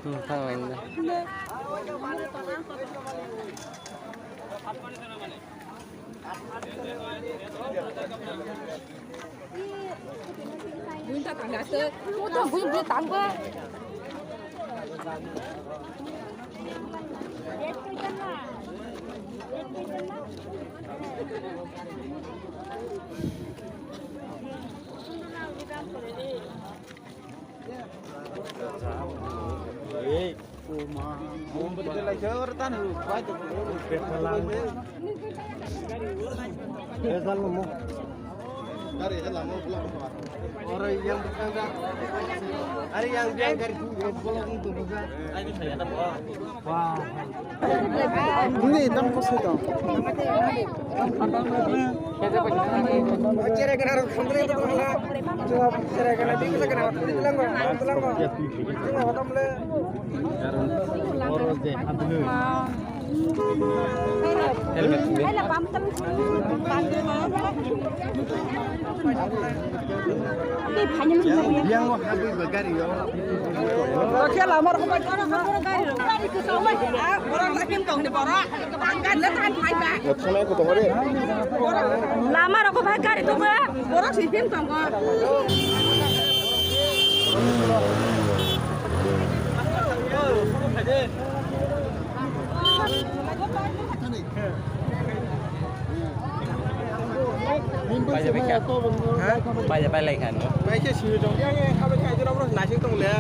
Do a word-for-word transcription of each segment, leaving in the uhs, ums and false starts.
Hmm, thang lain da. Buini ta tangga se. Buini, buini tangba. Oro yang berkanda. Hari yang dia gari tu, yang bolong tu bukan. Ini tam kosong tu. Cere kena orang khamre tu kena. Cere kena di kita kena. Langgo, langgo. Cuma hotam le. Helmet. Yang mau habis bergari ya. Oke, lamar ko bai. Lamar ko bai gari tu. Borok si pin tongo. Paida paikha. Paida pailai kha. Paikha simi tong. Yang yang khabai kha jora bro nasing tong le.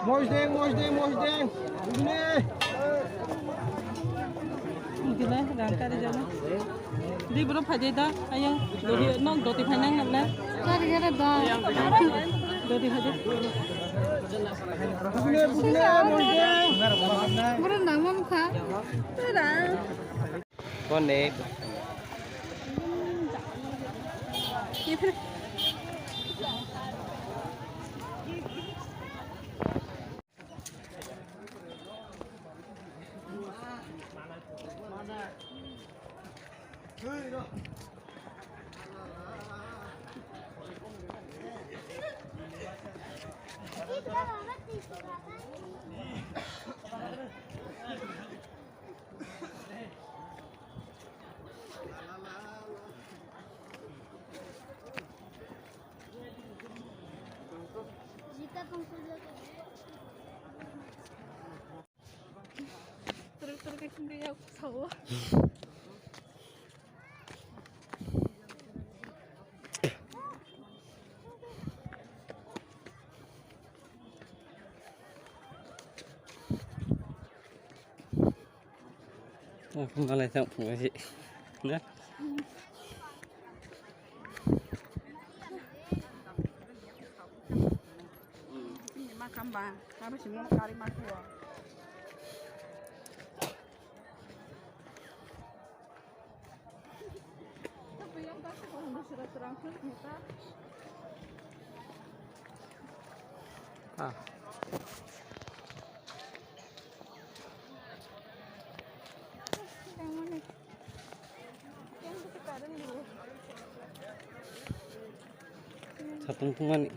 Mojdeng, mojdeng, mojdeng. Ini. Gila, rangkari jana. Di bro phai de da, ayang. Dodi, nok dodi phai nang nang na. Kari kari da. Dodi phai de. Bukne, bukne, mojdeng. Bro nang mam kha. Tura. Kone. Turuk turuk kecil dia aku sawo. Malai tang phung si na. Ini makan bang, habis ini kari mati. Ah. Satung tungmani.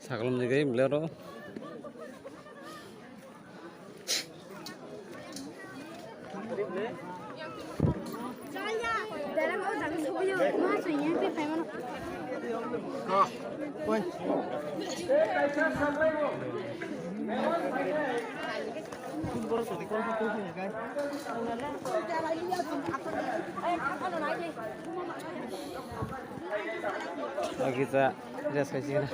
Saklom ni gai mlero. Lagi sa, dress kaisi na.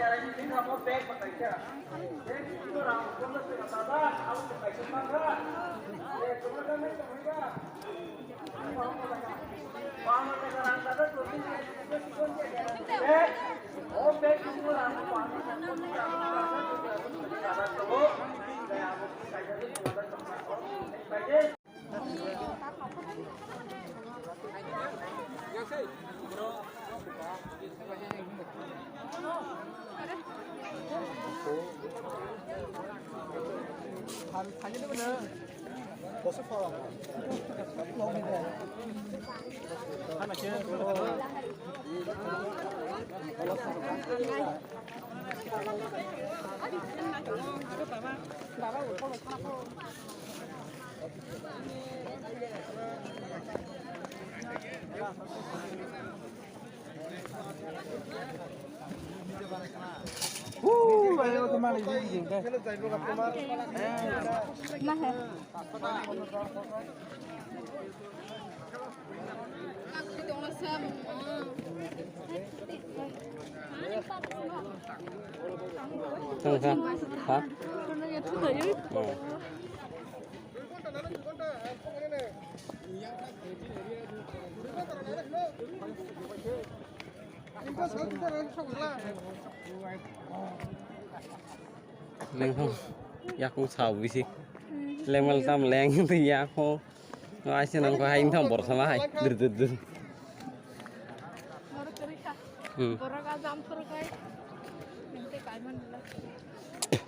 Tang sa? Ha? Oh. Lengthong yakung sao bisi. Lengmal tam leng twi yakung. Aise nang ko hai thong bor sama hai. Dur dur dur. Hmm.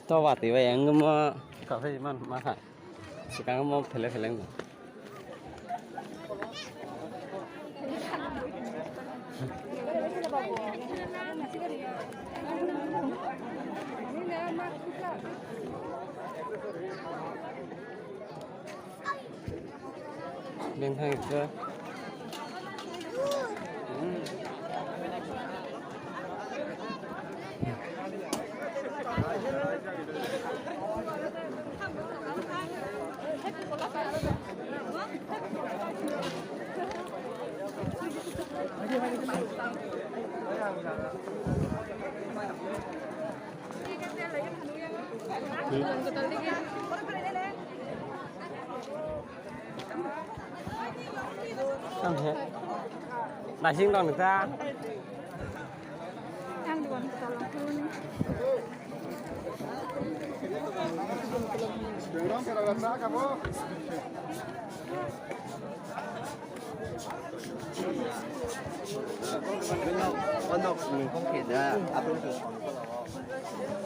To bati bai ang mo kafe man ma ha. Sikang mo phele phele wng. Bengkha ikha. Naising dong nita.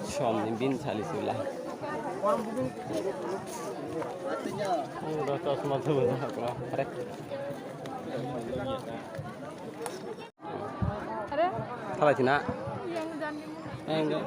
Som ni bin sali sila. Ang dos dos mo tu. Are. Are? Thalai sina. Yang jani. Enggak.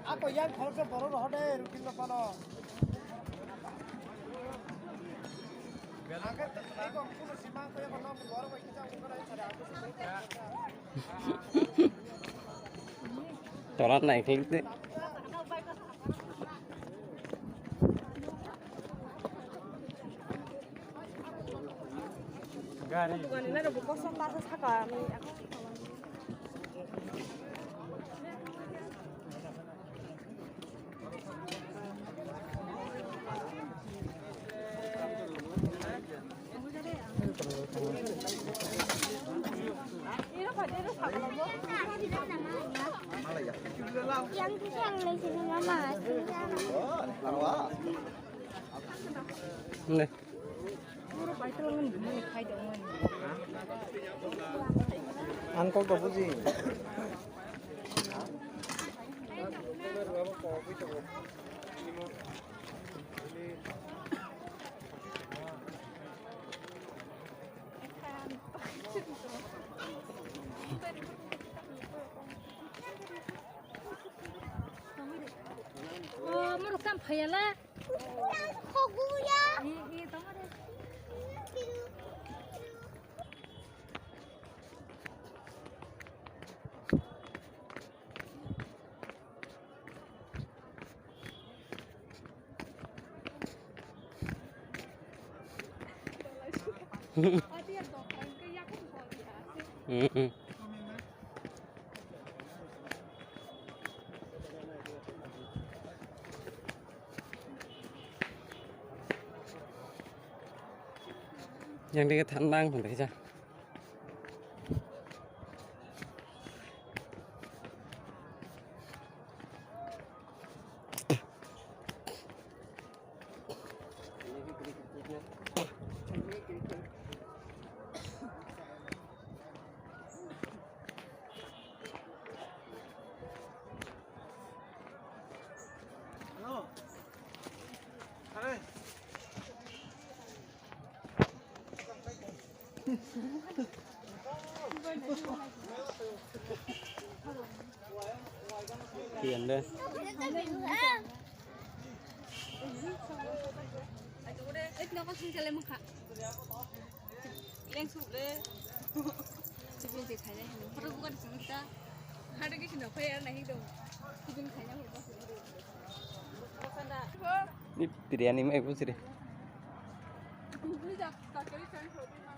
Ako yang khoroksa borok rw hode ruting no pano. Belakang tei kok kuno sima ko yang kono borok bai kita ungkara. Tolat naiklik de. Gari. Yang yang nai sini mama. Ang kok to buji. Oh, muruk sam phayala. Yang dege thandang phai kisa. Tiyan de. Leng suk le. Sibin je khainai hwnwi. Photo bukan sung ta. Hada ke sino phai ar nahi dong. Sibin khainai hwnwi. Ni biryani mai bujre. Bujre jak ka kari san sodi ma.